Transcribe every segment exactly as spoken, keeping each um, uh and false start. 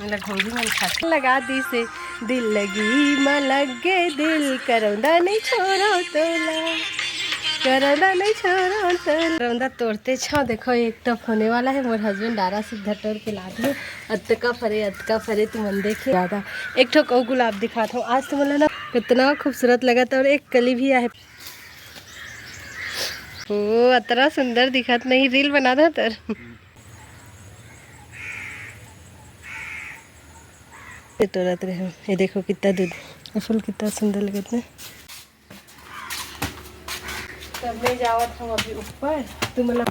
लगा दिस हे, दिल लगी म लग गे दिल, करौंदा नहीं छोड़ों तोला, करौंदा नहीं छोड़ों तोला। करौंदा तोड़ते छो, देखो एक ठो होने वाला है, मोर husband डारा सीधा तोड़ के लात हे। अतका फरे, अतका फरे, तुमन देखे जादा। एक ठो अउ गुलाब दिखात हूँ आज तुमन ला ना, कितना खूबसूरत लगत हे। और एक कली भी आहे, ओ अतरा सुंदर दिखत नहीं, reel बना दे तर। ये तोड़त रहे हो, ये देखो कितना दूध, ये फूल कितना सुंदर लगत ना। तब मैं जावत हूँ अभी ऊपर, तुमन ला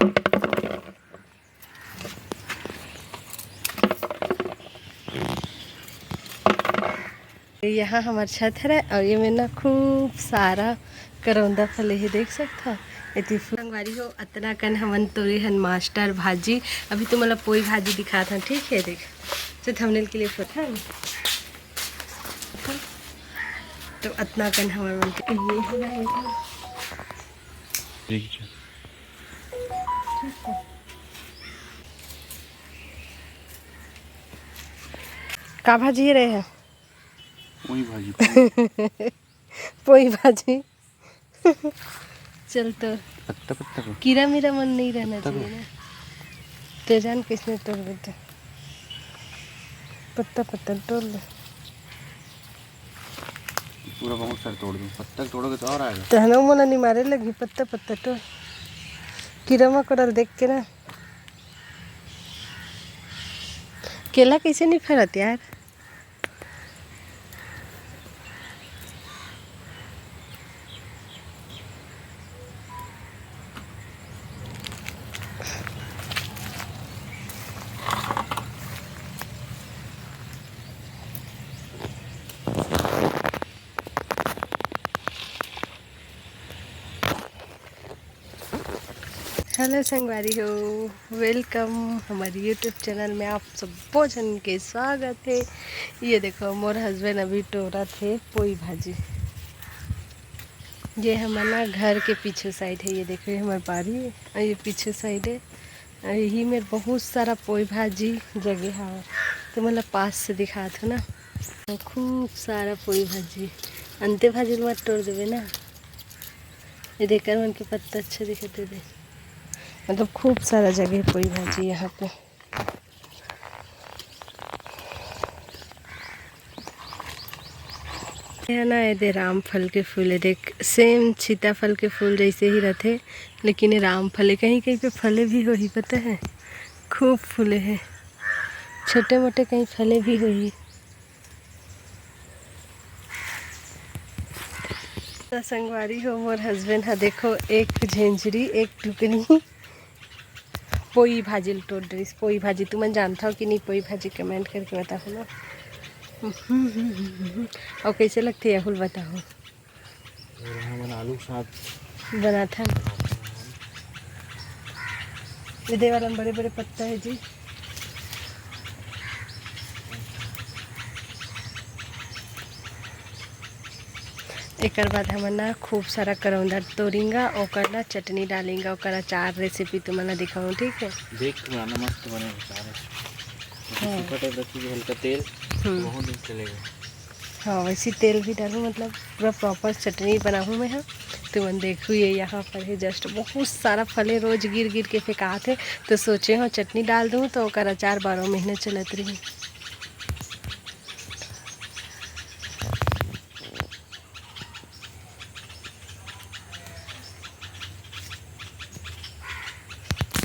यहाँ हमार छत हरे और ये में ना खूब सारा करौंदा फले हे, देख सकत हो। एती फूल संगवारी हो, अतना कन हमन तोरे हन master भाजी। अभी तुमन ला पोई भाजी दिखात हन, ठीक है, देख तो thumbnail के लिए फोटो है। तो अतना कन हमर मन के ये हो रहा है। ठीक है। का भाजी रहे है? पोई भाजी, पोई। पोई भाजी। चल तो पत्ता, पत्ता को। कीरा मीरा मन नहीं रहना पत्ता को। चाहिए ना। ते जान किसने तोड़ देते। पत्ता पत्ता तोड़ ले। पूरा बहुत सारे तोड़ दूँ, पत्ता तोड़ोगे तो और आएगा। तहना मोला नहीं मारे लगी, पत्ता पत्ता तोड़। कीरा मकोड़ा देख के ना। केला कैसे नहीं फरत यार? Hello संगवारी हो, welcome हमारे YouTube channel में, आप सबो झन के स्वागत है। ये देखो मोर husband अभी टोरत हे पोई भाजी। ये हमर ना घर के पीछे side है, ये देखो ये हमार बारी है और ये पीछे side है। और यही में बहुत सारा पोई भाजी जगे हवय, तो मतलब पास से दिखात हो ना, तो खूब सारा पोई भाजी। अंते भाजी ल मत तोड़ देबे ना। ये देख, एकर मन के पत्ता अच्छा दिखत हे, दे। मतलब खूब सारा जगह हे पोई भाजी यहाँ पे। ये ना, ये दे रामफल के फूल हे, देख same सीताफल के फूल जैसे ही रथे, लेकिन ये रामफल हे। कहीं कहीं पे फले भी होही, पता है, खूब फूले हे, छोटे मोटे कहीं फले भी होही। त संगवारी हो, मोर husband हा देखो, एक झेंझरी, एक टुकनी पोई भाजी ल टोर डरिस। पोई भाजी तुमन जानथव कि नहीं? पोई भाजी comment करके बताहू ना। अउ कैसे लगथे, एहू ल बताहू। और हमन आलू के साथ बनाथन। ये दे वाला में बड़े बड़े पत्ता है जी। एकर बाद हमन ना खूब सारा करौंदा तोरिंगा, ओकर ना चटनी डालिंगा, ओकर अचार recipe तुमन ला दिखाऊँ, ठीक है? देख के बनाना, मस्त बने अचार। हाँ। सूखा type रखिए, हल्का तेल, हम्म। बहुत दिन चलेगा। हाँ, वैसे तेल भी डालूँ, मतलब पूरा proper चटनी बनाहूँ मैं ह। तुमन देखहू, ये यहाँ पर है just बहुत सारा फले रोज गिर गिर के फेंकात है, तो सोचे हो चटनी डाल दूँ तो ओकर अचार बारह महीना चलत रही।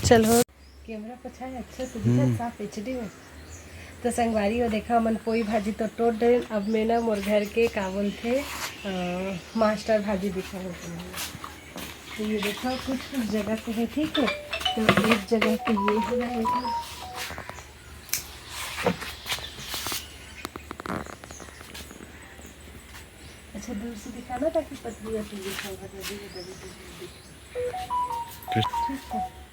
चल हो। कैमरा पछा है, अच्छा से दिखत, हम्म। साफ H D में। तो संगवारी हो, देखा, हमन पोई भाजी तो टोर डरेन। अब मैं ना मोर घर के का बोलथे, अ, master भाजी दिखाहूँ तुमन ला। तो ये देखो, कुछ कुछ जगह पे है, ठीक है। तो एक जगह पे ये है, देखो। अच्छा, दूर से दिखाना, ताकि पतली पतली दिखाई, पतली पतली दिखाई। ठीक। ठीक है।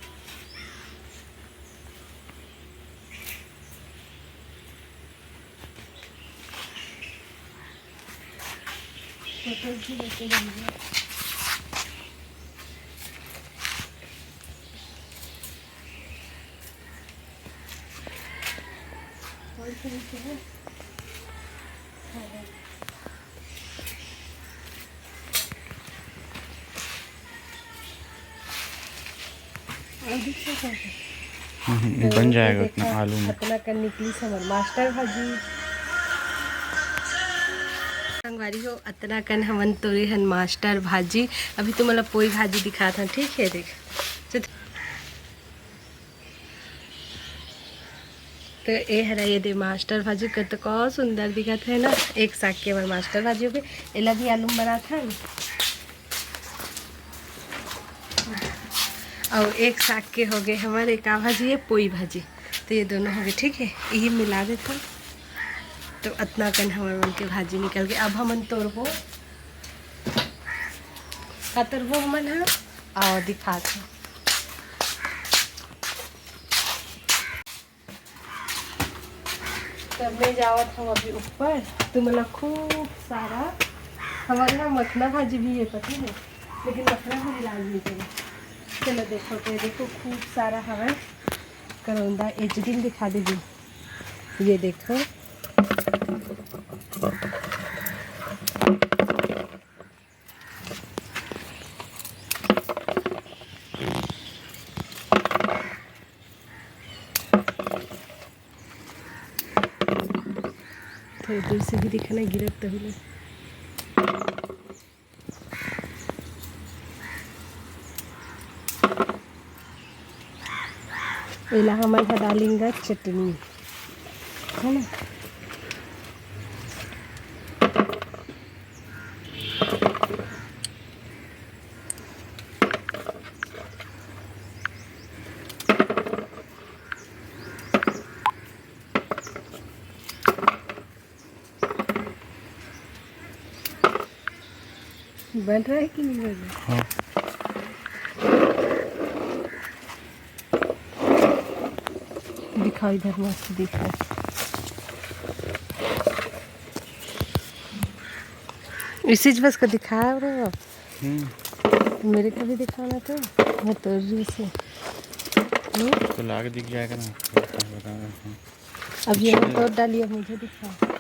हम्म, तो बन ये जाएगा देखा, उतना आलू में। अतना कन निकली हमर मास्टर भाजी। संगवारी हो, अतना कन हमन तोरे हन मास्टर भाजी। अभी तुमन ला पोई भाजी दिखात हन, ठीक है, देख। तो ए हरा ये दे मास्टर भाजी, कतको सुंदर दिखत है ना। एक साग के हमर मास्टर भाजी हो गए, एला भी आलू में बनात हन। और एक साग के हो गए हमारे का भाजी है, पोई भाजी। तो ये दोनों हो गए, ठीक है, यही मिला देता हूँ। तो अतना कन हमर मन के भाजी निकल गए। अब हमन तोड़बो, का तोड़बो हमन ह, और दिखात हूँ। तब मैं जावत हूँ अभी ऊपर, तुमन ला खूब सारा, हमारे यहाँ मखना भाजी भी है, पता है, लेकिन मखना भाजी लाल नहीं है। चलो देखो, तो देखो खूब सारा हवे करौंदा, एक दिन दिखा दीजिए। ये देखो, थोड़ी दूर से भी दिखाना, गिरत तभी ले। एला हमन ह डालिंगा चटनी, है ना। बन रहा है कि नहीं बन रहा? हाँ। दिखाओ इधर, मस्त दिख रहा है। इसी बस को दिखाओ रे। हम्म। मेरे को भी दिखाना तो, मैं तोड़ रही हूँ इसे। हम्म? तो लाके दिख जाएगा ना। अब ये हम तोड़ डालिए, मुझे दिखाओ।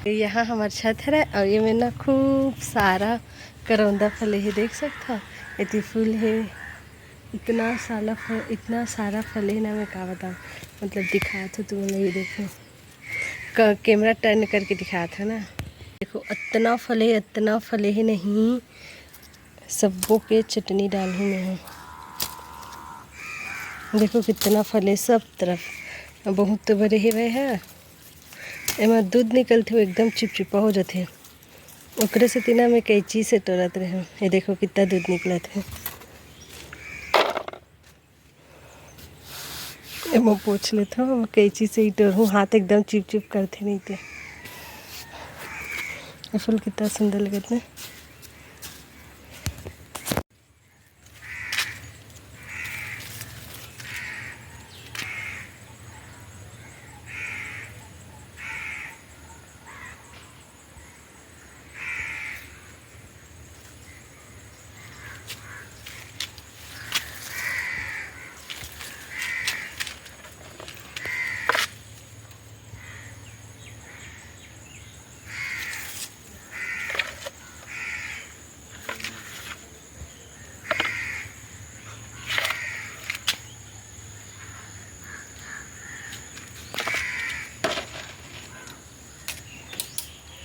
यहाँ हमार छत हरे और ये में ना खूब सारा करौंदा फले हे, देख सकत हव, एती फूल हे। इतना सारा फल, इतना सारा फले हे ना, मैं का बताऊँ, मतलब दिखात हूँ तुमन ला, ये देखो, क-, कैमरा टर्न करके दिखात हूँ ना, देखो अतना फले, अतना फले हे नहीं, सब्बो के चटनी डालहूँ मैं ह। देखो कितना फले सब तरफ, बहुत तो बड़े हेवय ह, एमा दूध निकलथे, वो एकदम चिपचिपा हो जाथे। ओकरे सेती ना मैं कैंची से टोरत रहेंव। ये देखो कितना दूध निकलत हे। एमा पोंछ लेथंव, कैंची से ही टोरहूँ, हाथ एकदम चिपचिप करथे नहीं ते। ये फूल कितना सुंदर लगत ना।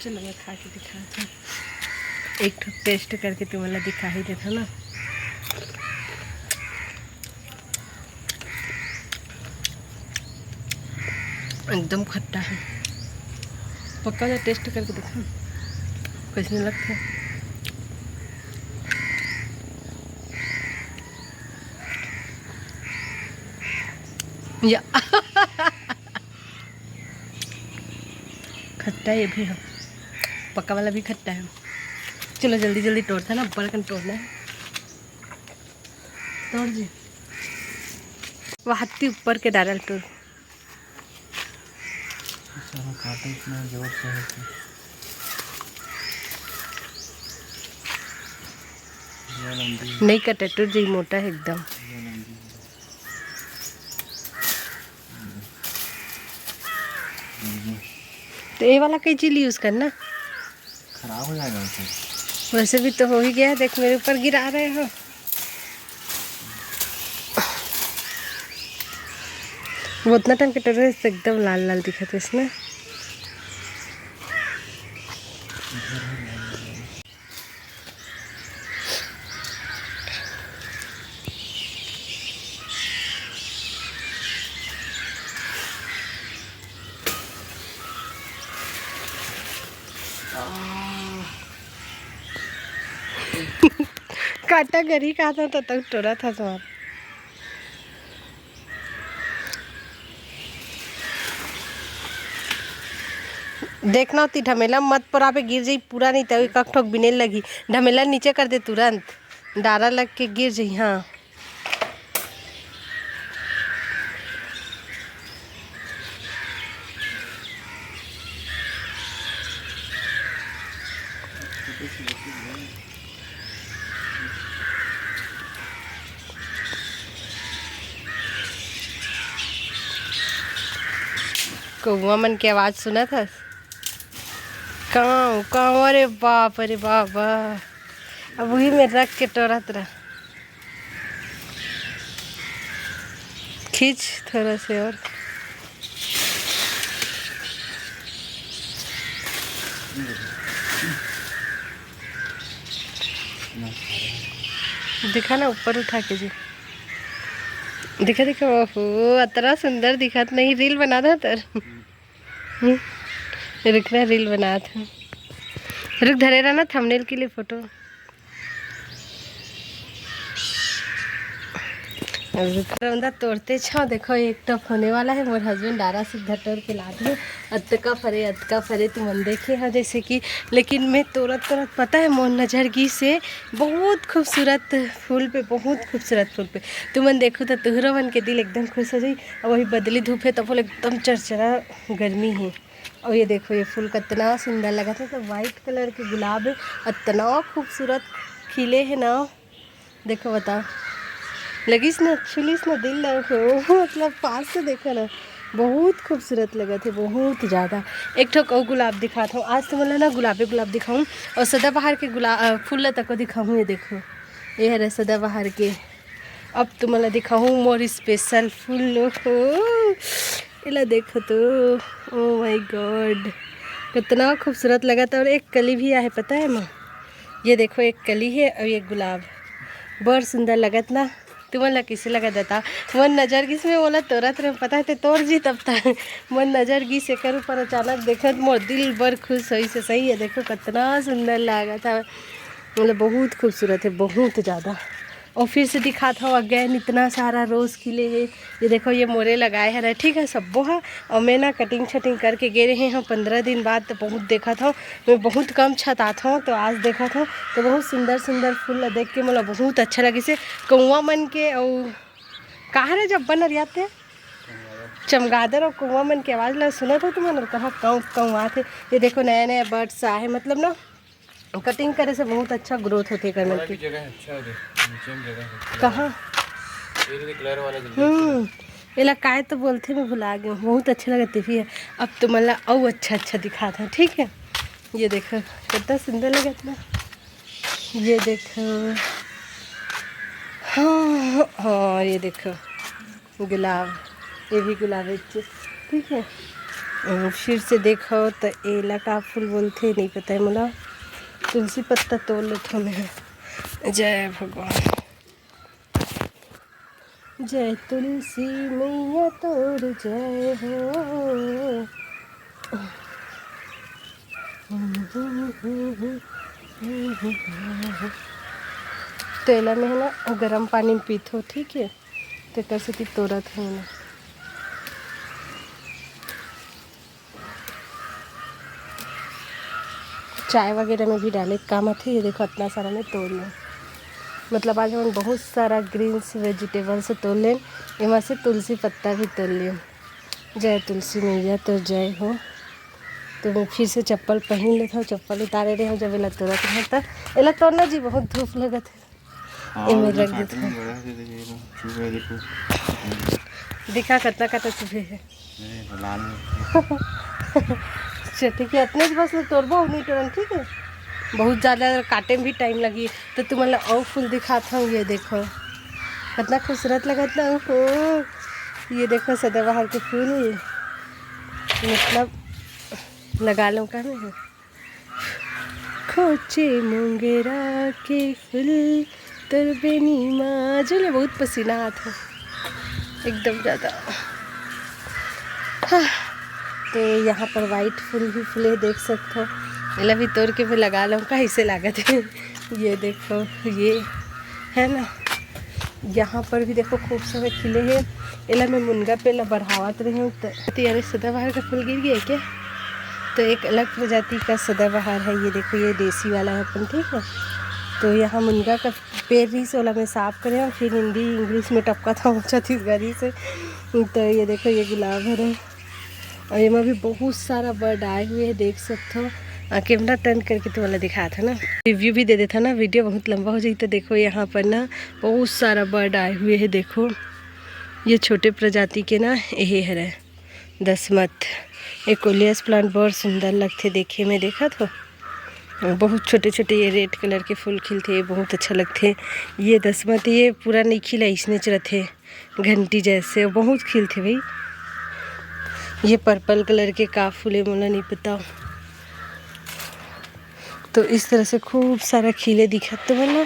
चलो, मैं खा के दिखात हूँ, एक ठो टेस्ट करके तुमन ला दिखा ही देत हूँ ना। एकदम खट्टा है। पक्का जा टेस्ट करके देखा कैसे लगता है। या खट्टा है ये भी है, पक्का वाला भी खट्टा है। चलो जल्दी जल्दी तोड़ता ना, ऊपर कन तोड़ना है। तोड़ जी, वहाँ ऊपर के डारल तोड़। सारा काटे इतना जोर से है कि ये लंबी है। नहीं कटे, टूट जाई, मोटा है एकदम। ये लंबी है। तो ये वाला कैंची यूज़ करना। खराब हो जाएगा उसे। वैसे भी तो हो ही गया, देख मेरे ऊपर गिरा रहे हो। वो उतना टाइम के टोरे से एकदम लाल लाल दिखत है इसमें। काटा गरी का था, तब तक टोरा था तुम्हारा। देखना होती ढमेला मत परा पे गिर जाई पूरा, नहीं तो एक ठोक बिने लगी। ढमेला नीचे कर दे तुरंत, डारा लग के गिर जाई। हाँ। कौआ मन के आवाज सुनत हस? काव काव, अरे बाप, अरे बाबा, अब वही में रख के टोरत रह। खींच थोड़ा से और। दिखा ना ऊपर उठा के जी। दिखा, दिखा, ओहो, अतरा सुंदर दिखत नहीं, रील बना दे तर। हम्म, रुक ना, रील बनात हूँ। रुक, धरे रहना थंबनेल के लिए फोटो। अब रुक, रौंदा तोड़ते छो, देखो एक टप होने वाला है। मोर हस्बैंड डारा से धटोर के लात है, अतका फरे, अतका फरे, तुमन देखे हो जैसे कि, लेकिन मैं तोड़त तोड़त पता है मोर नजर गी से बहुत खूबसूरत फूल पे, बहुत खूबसूरत फूल पे तुमन देखो तो तुहरो मन के दिल एकदम खुश हो जाई। अब वही बदली धूप है तो फूल एकदम चरचरा गर्मी है। और ये देखो, ये फूल कितना सुंदर लगा था, तो वाइट कलर के गुलाब है, इतना खूबसूरत खिले है ना। देखो, बताओ, लगिस ना, छुलिस ना, दिल ना हो, मतलब पास से देखो ना, बहुत खूबसूरत लगा थे, बहुत ज़्यादा। एक ठो और गुलाब दिखात हूँ आज, तो मतलब ना गुलाबे गुलाब दिखाऊँ। और सदाबहार के गुलाब, फूल ला तको दिखाऊँ। ये देखो, ये हरे सदाबहार के। अब तुमन ला दिखाहूँ मोर स्पेशल फूल। ओहो, एला देखो तो, ओ माय गॉड, कितना खूबसूरत लगत। और एक कली भी आहे, पता है माँ, ये देखो, एक कली है और एक गुलाब, बड़ सुंदर लगत ना। तुमन ला किसे लगत बता? मोर नजर गिस में ओला तोरत रहे, पता है ते तोर जी तब तक। मोर नजर गिस एकर ऊपर अचानक देखत मोर दिल बड़ खुश होइस। सही है, देखो कितना सुंदर लागत है, मतलब बहुत खूबसूरत है, बहुत ज़्यादा। और फिर से दिखात हव, again इतना सारा रोज खिले हे। ये देखो, ये मोरे लगाए हरे, ठीक है, सब्बो ह। और मैं ना कटिंग छटिंग करके गे रहे हव पंद्रह दिन बाद, तो बहुत देखत हव, मैं बहुत कम छतात हव, तो आज देखत हव तो बहुत सुंदर सुंदर फूल ला देख के मोला बहुत अच्छा लगिस हे। कौआ मन के अउ कहाँ रे जब बन रियाते चमगादर और कौआ मन के आवाज ला सुनत हो तुमन, कहाँ कौ कौआत हे। ये देखो, नया नया बर्ड्स आहे, मतलब ना कटिंग करे से बहुत अच्छा ग्रोथ होथे एकर मन हमारा के। भी जगह है, अच्छा हो गया, नीचे में जगह है। कहाँ? ये देखिए, कलर वाला जल्दी हम्म, एला काय तो बोलथे, मैं भुला गया हूँ। बहुत अच्छा लगथे फिर। अब तो मला अउ अच्छा अच्छा दिखात हे, ठीक है। ये देखो, कितना सुंदर लगत ना। ये देखो, हाँ, हाँ, ये देखो। गुलाब, ये भी गुलाब है, ठीक है। अम, फिर से देखो तो एला का फूल बोलथे, नहीं पता है मोला। तुलसी पत्ता तोड़ लेथो मैं। जय भगवान। जय तुलसी मैया तोर जय हो। तेला में है ना, गरम पानी में पीथो, ठीक है। तेकर सेती तोरत हंव ना। चाय वगैरह में भी डाले के काम आथे। ये देखो, इतना सारा मैं तोड़ लूँ। मतलब, आज हमन बहुत सारा ग्रीन्स वेजिटेबल्स तोड़ लेन। एमा से तुलसी पत्ता भी तोड़ लेन। जय तुलसी मैया तो जय हो। तो मैं फिर से चप्पल पहन लेता हूँ। चप्पल उतारे रहे हंव, जब एला तोड़त रहे त एला तोड़ना जी, बहुत धूप लगत है। हाँ, एमे रख देते हैं। बड़ा है, देखिए, ये चुभ है, देखो। दिखा, कितना काटा चुभे है। अरे, लाल है। चल, ठीक है, इतने से बस तोड़बो, नहीं तोड़न, ठीक है। बहुत ज़्यादा काटे में भी टाइम लगी, तो तुमन ला अउ फूल दिखात हंव। ये देखो, कितना खूबसूरत लगत ना। ओहो, ये देखो, सदाबहार के फूल, मतलब, लगा लूँ का मैं? खोचे मोंगरा के फूल तोर बेनी मा। आज ले बहुत पसीना आत हे, एकदम ज़्यादा। हाँ, तो यहाँ पर वाइट फूल भी फूले, देख सकत हो। एला भी तोड़ के मैं लगा लूँ, कैसे लागत है? ये देखो, ये है ना, यहाँ पर भी देखो, खूब सारे खिले हे। एला मैं मुनगा पेड़ ला बढ़ावत रहे हंव, त अरे, सदाबहार का फूल गिर गया क्या? तो एक अलग प्रजाति का सदाबहार है, ये देखो, ये देसी वाला है अपन, ठीक है। तो यहाँ मुनगा का पेड़ रहिस, ओला मैं साफ करे हंव, फिर हिंदी इंग्लिश में टपकत हंव छत्तीसगढ़ी से। तो ये देखो, ये गुलाब हरे। अउ एमा भी बहुत सारा बर्ड आए हुए हे, देख सकत हो। आ, कैमरा टर्न करके तुमन ला दिखात हंव ना, रिव्यू भी दे देत हंव ना, वीडियो बहुत लंबा हो जाही। तो देखो, यहाँ पर ना बहुत सारा बर्ड आए हुए हे। देखो, ये छोटे प्रजाति के ना एहे हरे दसमत, एकोलियस प्लांट, बड़ सुंदर लगथे देखे में। देखत हो, बहुत छोटे छोटे ये रेड कलर के फूल खिलथे, बहुत अच्छा लगथे। ये दसमत, ये पूरा नइ खिले, अइसनेच रथे। घंटी जैसे बहुत खिलथे भाई। ये पर्पल कलर के का फूल हे, मोला नहीं पता। तो इस तरह से खूब सारा खिले दिखत तो ना।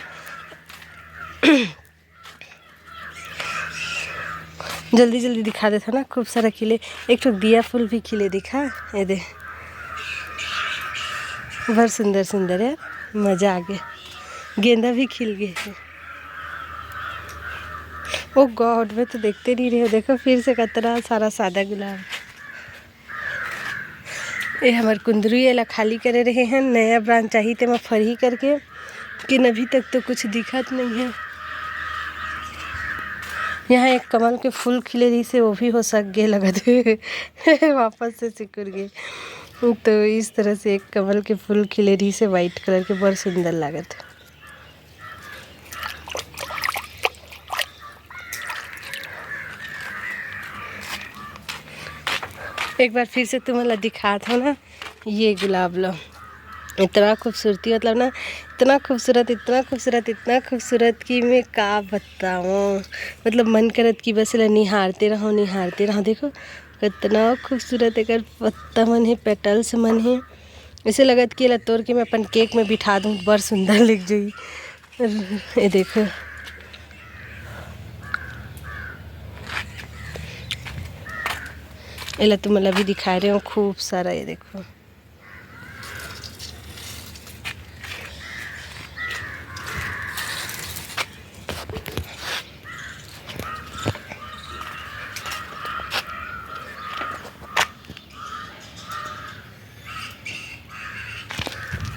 जल्दी जल्दी दिखा देत हंव ना, खूब सारा खिले। एक ठो दिया फूल भी खिले दिखा, ये दे, बड़ सुंदर सुंदर हे, मजा आ गे। गेंदा भी खिल गे हे। ओ गॉड, मैं तो देखते नहीं रहे। देखो, फिर से कितना सारा सादा गुलाब। ये हमर कुंदरू, एला खाली करे रहे हन, नया ब्रांच आही, तेमा फरही करके, लेकिन अभी तक तो कुछ दिखत नहीं है। यहाँ एक कमल के फूल खिले रहिसे, वो भी हो सक गे लगत हे, वापस से सिकुड़ गे। तो इस तरह से एक कमल के फूल खिले रहिसे, वाइट कलर के, बड़ सुंदर लागत हे। एक बार फिर से तुमन ला दिखात हंव ना, ये गुलाब ला, इतना खूबसूरती, मतलब ना, इतना खूबसूरत, इतना खूबसूरत, इतना खूबसूरत कि मैं का बतावंव। मतलब, मन करत कि बस एला निहारते रहंव, निहारते रहंव। देखो, कितना खूबसूरत एकर पत्ता मन हे, पेटल्स मन हे। ऐसे लगत कि एला तोड़ के मैं अपन केक में बिठा दूं, बड़ सुंदर लग जाई। ये देखो, एला तुमन ला भी दिखा रहे हंव, खूब सारा, ये देखो।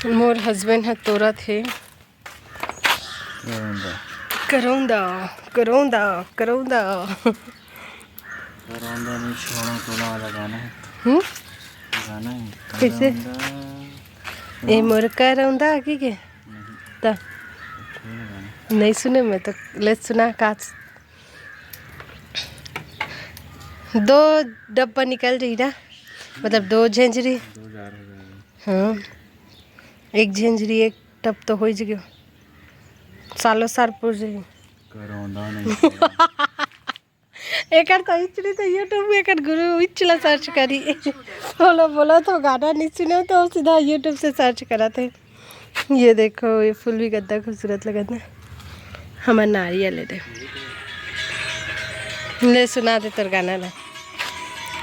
मोर हस्बैंड ह तोरत हे। करौंदा। करौंदा, करौंदा, करौंदा। करौंदा नहीं, छोड़ा टोला वाला गाना है। हम्म? गाना है। कैसे? करौंदा। ए मोर करौंदा की के? नहीं। त? छोड़ा गाना। नहीं सुने मैं तो, ले सुना का। दो डब्बा निकल जाही ना, मतलब दो झंझरी। दो जार हो जाएगा। हाँ, एक झंझरी, एक टब तो हो ही गयो, सालों साल पुर जाही। करौंदा नहीं। एकर तो इचली तो YouTube में एकर गुरु इचला सर्च करी। बोलो, बोलो तो गाना नहीं सुने तो सीधा YouTube से सर्च करत हे। ये देखो, ये फूल भी कितना खूबसूरत लगत ना। हमर नारियल हे दे। ले सुना दे तोर गाना ला,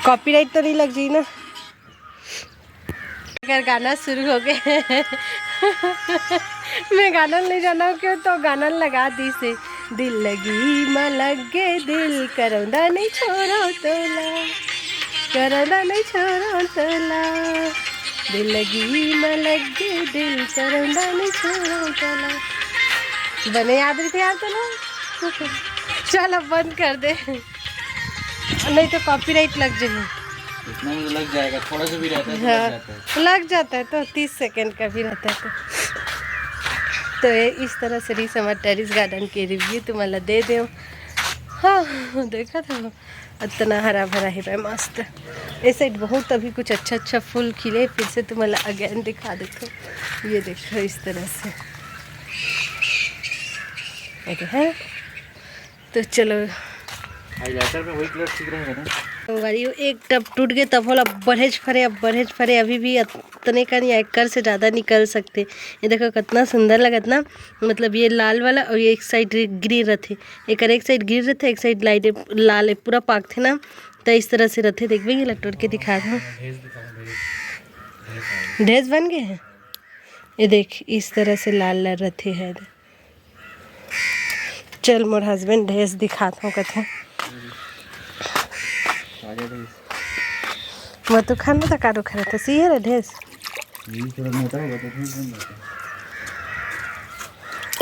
कॉपीराइट तो नहीं लग जाही ना? अगर गाना शुरू हो गए मैं गाना नहीं जाना हूँ क्यों, तो गाना लगा दी से। दिल लगी म लग गए दिल, करौंदा नहीं छोड़ो तोला, करौंदा नहीं छोड़ो तोला, दिल लगी म लग गए दिल, करौंदा नहीं छोड़ो तोला। बने याद रखे यार तोला। चल अब बंद कर दे, नहीं तो कॉपीराइट लग जाएगी। इतना भी लग जाएगा, थोड़ा सा भी रहता है तो लग हाँ, जाता है। लग जाता है तो तीस सेकंड का भी रहता है तो। तो ये इस तरह से रही हमर टेरिस गार्डन के रिव्यू तुम्हारा दे दे। हाँ, देखा था, इतना हरा भरा है भाई, मस्त। इस साइड बहुत अभी कुछ अच्छा अच्छा फूल खिले, फिर से तुम्हारा अगेन दिखा देते। ये देखो इस तरह से, ये है। तो चलो, हाइलाइटर में वही कलर ठीक रहेगा ना। संगवारी हो, एक टब टूट गए तब होला बढ़ेज फरे, अब बढ़ेज फरे, अभी भी इतने का नहीं, एकर से ज़्यादा निकल सकते। ये देखो कितना सुंदर लगत ना, मतलब ये लाल वाला और ये एक साइड ग्रीन रहते, एक एक साइड ग्रीन रहते, एक साइड लाइट लाल है, पूरा पाकते ना, तो इस तरह से रहते। देखबे ये लटोर के दिखा दो, ढेस बन गए हैं। ये देख इस तरह से लाल लाल रहते हैं। चल मोर हस्बैंड ढेस दिखात हो कथे। मैं तो खाना था कारो खा रहा था, सही है रे ढेस। यही थोड़ा मोटा होगा तो ठीक बन जाता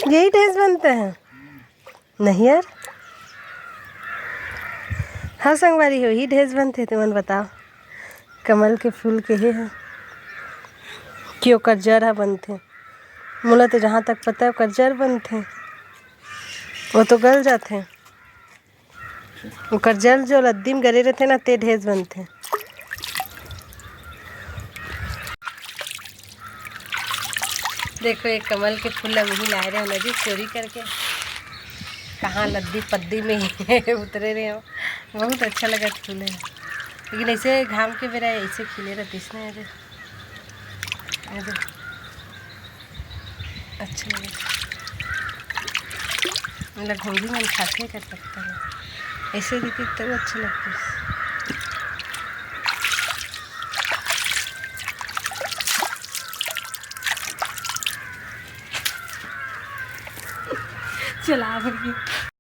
है। यही ढेस बनता है। नहीं यार, हाँ संगवारी हो, ही ढेस बनते तुमन बताओ। कमल के फूल के हे है कि ओकर जड़ ह बनथे। मोला तो जहाँ तक पता है ओकर जड़ बनथे, वो तो गल जाथे। ओकर जड़ जो लद्दी में गरे रहथे ना, ते ढेस बनथे। देखो ये कमल के फूल ला मुही लाए रहे हो ना जी, चोरी करके, कहाँ लद्दी पद्दी में उतरे रहे हो। बहुत अच्छा लगा फूल है, लेकिन ऐसे घाम के बेरा ऐसे खिले रहतीस ना। अरे, अरे, अच्छा लगा। मतलब घोंघी मन खाते कर पत्ता है, ऐसे देती तब अच्छा लगता है। चला भैया।